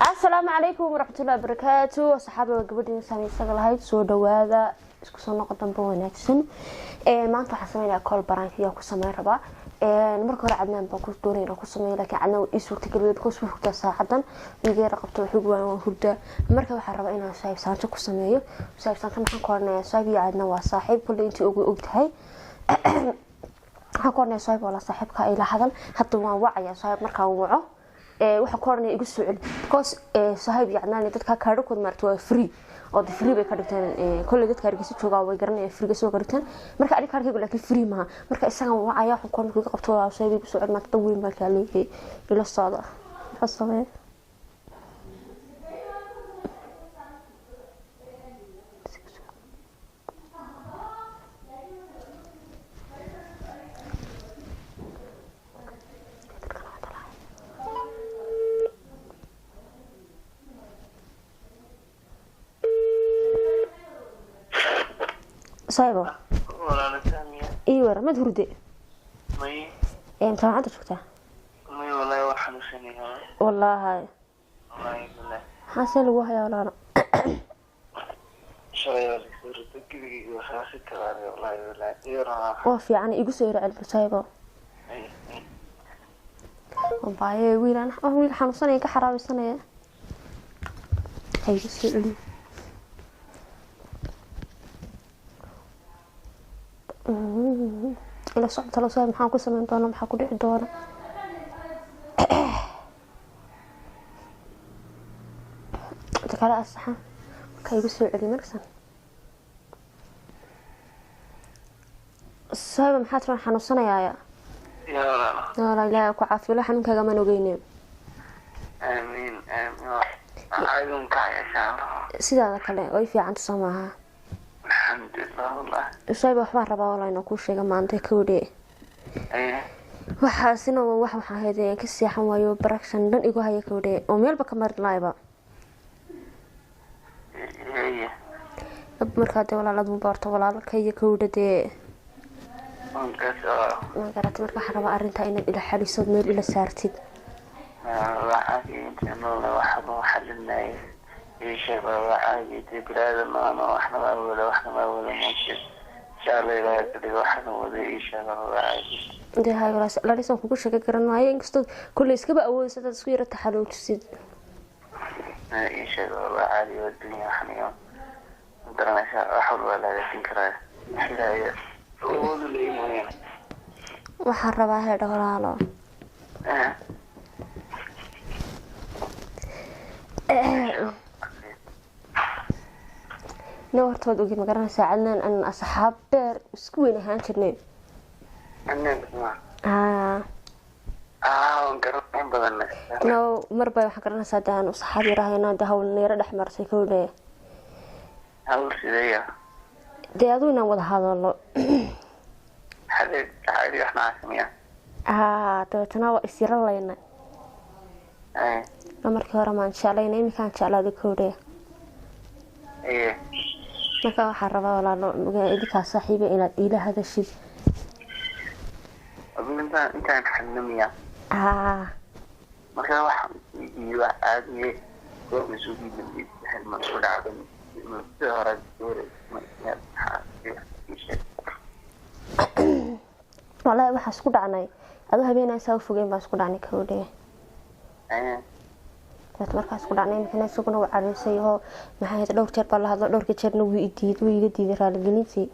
Asalaamu calaykum waraxmatullahi wabarakaatu. Asxaabta, waa gabadhiina saami isaga lahayd. Soo dhawaada, isku soo noqo dambe wanaagsan. Maanta waxaan sameynaya call prank ayaa ku sameyn rabaa. Marka hore Cadnaan baan ku doonay inaan ku sameeyo, laakiin Cadnaan waa ii suurtageliyay because wuu hurdaa saacadan, wigeera qabto wuxuu waan waan hurdaa. Marka waxaan rabaa inaan Saaxiib Saanto ku sameeyo. Saaxiib Saanto maxaan ku oranayaa? Saaxiib iyo Cadnaan waa saaxiib, kulley intii ugu og tahay. Waxaan ku oranayaa saaxiib, wala saaxiibka ila hadal. Hadda waan wacayaa saaxiib. Markaan waco, waxaan ku oranaya igu soo celi, because saaxiib iyo Cadnaan dadka kaadhakood maarata waa free oo de free bay ka dhigteen. Kolley dadka Hargeysa joogaa way garanayaan freega soo ka dhigteen. Marka aniga kaarkaygu laakiin free maaha. Marka isagan wacaya, waxaan ku oran iga qabto, waa saaxiib, igu soo celi, maanta dad weyn baan kaa leeyahay, ila socda. Maxaa sameeya? Saaxiibo. Walaalo Saamiya. Ii wara, mad hurde? May. Jaamacadda joogtaa? May, wallaahi waa xanuunsanayaa. Wallaahi? Wallaahi billahi. Maxaa see lagu hayaa, walaalo? Shalay waa laysoo riday gurigayga, waxaa si talaanay, wallaahi billahi iyo rabaa. Waa fiican, igu soo yara celbal saaxiibo. Ay. Baaye, wiilaan wiil xanuunsanaya ka xaraabeysanaya, ha igu soo celiyo. Ila socota la soo, maxaan ku sameyn doona? Maxaa ku dhici doona? Inta kale asaxa marka igu soo celiyo markasan. Saaxiibo, maxaa tiran xanuunsanayaaya? Yaa walaalo. Wala Ilaahay ku caafiyo, la xanuunkaaga maan ogeyne. Aamiin, aamiin, caadun kacay insha Allah. Sidaada kale way fiicanta, soo maaha? Alxamdulilah wallah. Saaxiibo, waxbaan rabaa walaa inaan kuu sheega maanta kowdhe. Ay. Waxaasina waa wax waxaan hayday ka seexan waayo, barakshan dhan igu haya kowdhe, oo meelba ka mari laayba. Ay. Markaa dee walaalad mubaarto walaalka iyo kowdhe dee. Wankaas oo. Ma garatay? Marka waxaan rabaa arrintaa inaad ila xaliso, meel ila saartid. Waa caadi, inta nool waxba xalinay, ii sheeg. Waa caadi dee, bilaada maano waxna ma awooda, waxna ma awooda, moogtid. Insha Allah Ilaahay ka dhigo waxna wada, ii sheeg, waa caadi. Dee hay walaas lalisaan kugu sheega garan maayo, inkastoo kolley iskaba awoodaysa hadaad isku yara taxaluujisid. Ii sheeg, waa caadi, waa dunya, waxniyo ma garanaysaa, wax walba waa la hagaajin karaa, wax Ilaahay awoodu leeyahay mooyaane. Waxaan rabaa heedha, walaalo. Nin horta waad ogid, ma garanaysaa Cadnaan aan asxaab dheer isku weyn ahaan jirnay? Anaan ma? Haa. Waan garan in badan. No, marba waxaan garanaysaa de aan asxaab yarahayna de hawl neero dhex martay kowdhe. Hawl sideeya? Dee aduu inaan wada hadallo. Xadeed caadi wax noocaas miya? Haa, dabeetana waa isyaro laynay. Ay. Markii hore maan jeclayna, iminkaan jeclaaday kowdhe. Aye. Marka waxaan rabaa, walaalo, idinkaa saaxiiba inaad iila hadashid. Adigu intaan xalino miya? Haa. Marka wax iyo wax caadiye goorma isugu yimid ma isku dhacday sida hore ma maxaa ii sheeg. Wallaahi waxaa isku dhacnay aduu habeenaan saa u fogeyn baan isku dhacnay kowdhe. Aye. Dabeet markaa isku dhacnay, iminkana isaguna wuu cariisay oo maxay ahayd, dhowr jeer baa la hadlo, dhowrka jeerna wuu idiid, wuu iga diiday raaligelintii.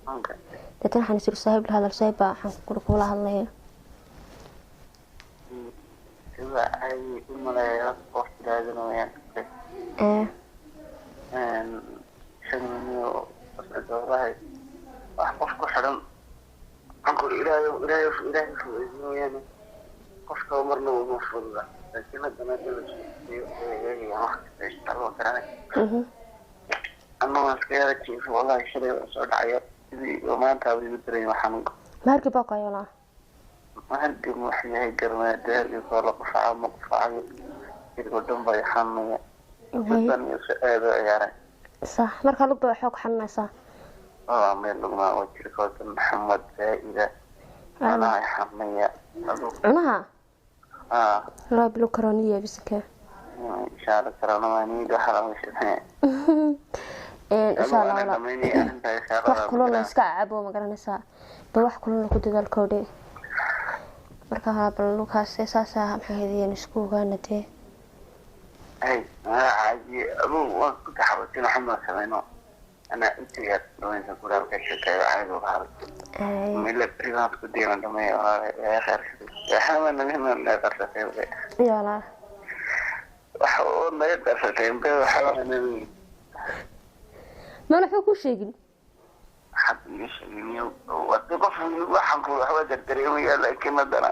Dabeetana waxaan is iri saaxiib la hadal, saaxiib baa waxaan kula hadlaya. Sida caadi u maleeya qof bilaadan wayaan. Ee. Isaguna wallahi wax qof ku xidhan waxaan ku Ilaahay, Ilaahay, Ilaahay fududeeyo mooyaane qofka marna uma fududa, laakiin haddana hadii la isku dayo way eegayaan wax kasta, insha Allah garanay. Ama waan iska yara jiifo, wallahi shalay waa soo dhacayo sidii oo maanta aba igu daray xanuunka. Mahargi baa ku hayo walaa? Hargab wax yahay garanaya dee, hargabka waa la qufaca, ma qufacayo, jirka dhan baa i xanuunaya sidan iyo si aad u ciyaaray. Sax, markaa lug baa xoog xanuunaysaa? Waa meel lugmaa oo jirka oo dhan xumad zaa'ida anaa i xanuunaya aduu. Cunaha? Aa. Laa bilo karooniya bisinka. Insha Allah salaamani waxa la heshiisay. Insha Allah walaal wax kulul iska cabo, ma garanaysaa? Bal wax kulul ku dadaal kowdhe. Marka bal lukaas saasa maxay ahaydeen isku ogaana dee. Ay caadi aduu waan ku taxawatin waxaan ma samayno ana intiga dhaweynta kuraabka sheekeeyo caadi u haal mila privaat ku diiran dhameeyo walaal khair waxaa naga naga qarsatay. Ya walaal. Waxa uu naga qarsatay waxa mana waxba kuu sheegin. Waxaad iga sheegin wadi qof waxaan ku waxba dardareemaya, laakiin haddana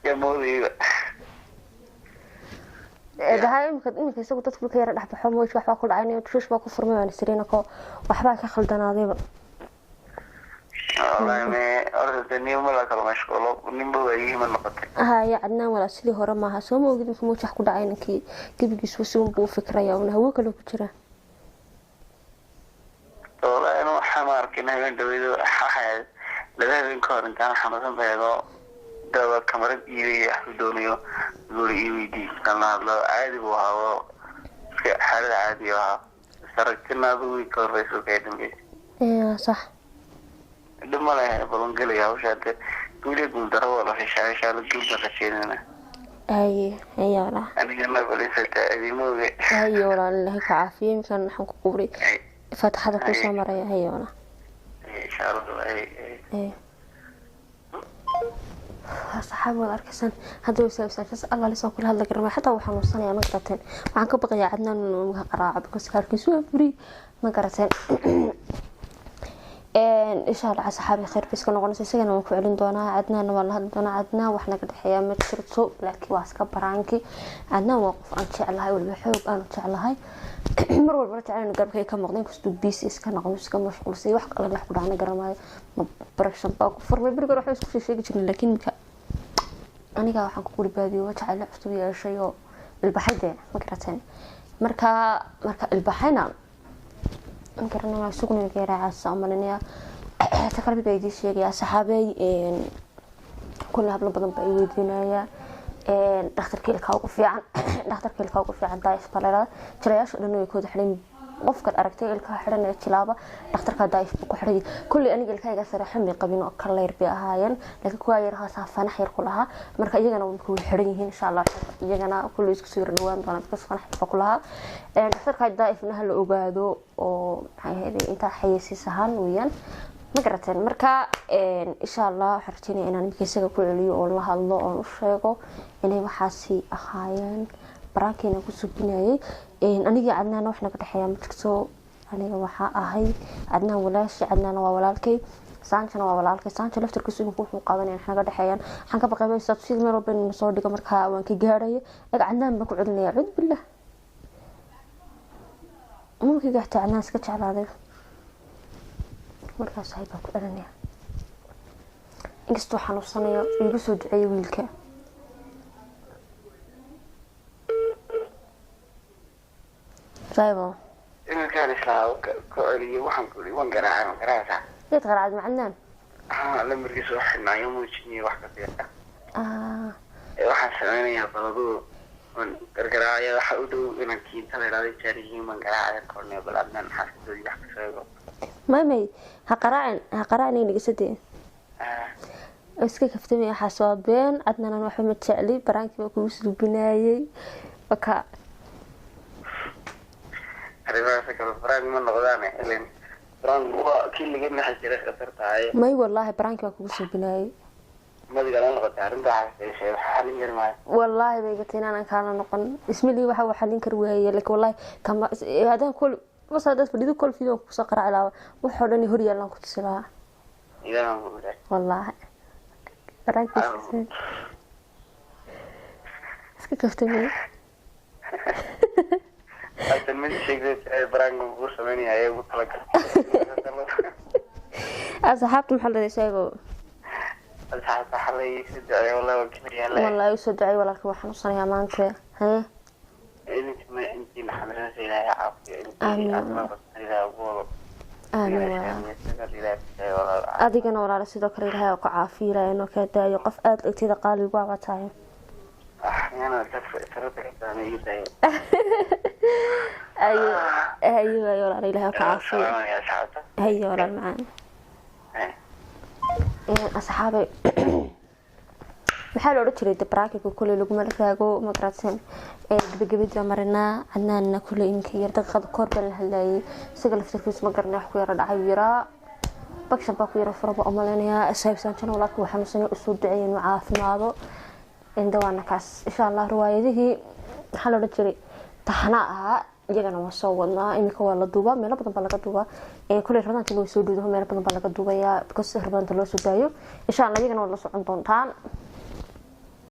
yaa moodayba. Daha imika isagu dadku ka yara dhex baxo mooj waxbaa ku dhacay, shuush baa ku furmay, waan isiriin ko waxbaa ka khaldanaadayba. Wallahi me horta nin la kala mashquulo ninba waayihii ma noqotay. Haya Cadnaan walaa sidii hore maaha, soo ma ogid? Marka mooj wax ku dhacay ninkii gebigiisu si unbuu u fikraya una hawo kale ku jira. Wallahi anu waxaan arkin habeen dhaweydo, waxaa laba habeen ka hor intaan xanuunsan baheedo daba kamarad iibaya wax doonayo guri ii weydii kan la hadlo caadi buu ahaa oo iska xaalad caadi ahaa saragtina adigu way ka horeyso kay dambeysay. Sax. Dhib ma leh, balan gelaya hawsha hadde guuliya guuldaro waa la heshaa, insha Allah guul baan rajeynayna. Haye haye walaa. Anigana balisata idimooge. Haye walaal, Ilaahay ka caafiyo. Iminkan waxaan ku qubray faataxada kuu soo maraya. Haye walaa. Insha Allah. Saxaab waad arkaysaan hadda wasaas alla lisoo kula hadla garama xataa wuu xanuunsanaya, ma garateen? Waxaan ka baqayaa Cadnaan inuu iga qaraaco because kaarkiisu waa free, ma garateen? Insha Allah saxaabi khayr bay iska noqonaysa. Isagana waan ku celin doonaa, Cadnaanna waan la hadli doonaa. Cadnaan wax naga dhexeeya ma jirto, laakiin waa iska baraanki. Cadnaan waa qof aan jeclahay, waliba xoog aan u jeclahay, mar walbana jeclaan garabkay ka muuqda, inkastuu busy iska noqdo, iska mashquulsay. Wax kale wax ku dhacna garamaayo, ma barashan baa ku furmay. Beriga hore waxba isku sheegi jirnay, laakiin imika aniga waxaan ku guribaadiyo jacayl cusub yeeshay oo ilbaxay dee, ma garateen? Marka ilbaxayna ma garanaya sugna geeraacaasa umalinaya. Ta kale baa idiin sheegaya saxaabey, kulli hablo badan baa i weydiinaya dhakhtarka ilkaa ugu fiican. Dhakhtarka ilkaa ugu fiican Daif baa la yidhahdaa. Jilayaasha dhan way kooda xidhan, qofkaad aragtay ilkaha xidhan ee jilaaba dhakhtarka Daif buu ku xidhay. Kulli aniga ilkahayga sare xun bay qabin oo kaleyr bay ahaayeen, laakiin kuwa yarahaasaa fanax yar ku lahaa. Marka iyagana way xidhan yihiin, insha Allah iyagana kulli isku soo yar dhawaan doonaa because fanax baa ku lahaa. Dhakhtarka Daifna ha la ogaado oo maxay ahayd intaa xayeysiis ahaan weeyaan, ma garateen? Marka insha Allah waxaan rajeynaya inaan imika isaga ku celiyo oo la hadlo oon u sheego inay waxaasi ahaayeen baraankiina ku subinayay. Anigii Cadnaana wax naga dhexeeya ma jirto. Aniga waxaa ahay Cadnaan walaashi, Cadnaana waa walaalkay, Saanjana waa walaalkay. Saanjo laftarkiisu imika wuxuu qaadanaya wax naga dhexeeyaan. Waxaan ka baqay sida meel walba inuu soo dhigo, marka waan ka gaarhayo. Eg Cadnaan baan ku celinaya cud billah mumkiga xitaa Cadnaan iska jeclaaday. Markaas saaxiib baan ku celinaya inkastoo xanuunsanayo, igu soo duceeyay wiilka. Saaxiibo. Iminkaan islaa ku celiyo waxaan ku waan garaacay, ma garaacaysaa? Yaad qaraacad macadnaan? Haa, lambarkiisa wax xidhnaayo muujiniyo wax ka fiican. Waxaan sameynayaa baladu waan gargaraacaya, waxa u dhow inaan kiinta la idhahdo jaariyihiin baan garaacaya korneo bal adnaan xaafadoodii wax ka sheego. May ha qaraacin, ha qaraacin, dhegeysadee. Iska kaftamay, waxaas waa been. Cadnaanan waxba ma jecli, baraankii baa kugu suubinaayey waka. Arrimahaas kale baraang ma noqdaane, ilen baraang waa kii laga naxi jiray khatar tahay. May wallaahi baraankii baa kugu suubinaayey. Madiga la noqotay arrinta waxaas wax xalin kari maayo. Wallaahi bay gatay inaanan kaala noqon ismilii waxa uu xalin kari waayey, laakiin wallaahi kama haddaan kol bas haddaad fadhido kol fiidon kusoo qaraaci lahaa, waxoo dhan hor yaallaan ku tusi lahaa. Ilaahan ku dhahay. Wallaahi baraankiisa iska kaftamay. Haatan mid sheegtay baraanka kugu sameynaya ayaa ugu talagalay. Asxaabta maxaa la sheego? Asxaabta xalay isu duceeya, wallahi waan kibriyaa. Wallaahi usoo duceey walaalka, waa xanuunsanayaa maanta haye. Idinkana intiina xanuunsanaysa Ilaahay caafiyo, intii Amiin. caafimaad qabsan Ilaahay ugu wado. Aamin walaal, adigana walaala sidoo kale Ilaahay ku caafiyo, Ilaahay inoo kaa daayo, qof aada agteeda qaali ugu aba tahay. Inaan sarada ka saamay iga daayo. Ayo ayo ayo walaal, Ilaah ka caafiyo. Salaamaya asxaabta. Haye walaal macaan. Asxaabay, maxaa la odhan jiray, prankiga kuley laguma raago, ma garatay? Gabagabadii baa marinaa. Cadnaanna kuley iminka yar daqiiqada koor baa la hadlayay, isaga laftarkiisu ma garanay wax ku yara dhacay, uu yaraa bakshan baa ku yara furaba umalaynayaa. Saybsaanjana walaalka uu xanuunsanay, usoo duceeyay inuu caafimaado. Indawaana kaas, insha Allah riwaayadihii, maxaa la odhan jiray, taxana ahaa, iyagana waa soo wadnaa. Iminka waa la duubaa, meelo badan baa laga duubaa. Kuley Ramadaanka way soo dhowdaho, meelo badan baa laga duubayaa because Ramadaanta loo soo daayo. Insha Allah iyagana waa la socon doontaan.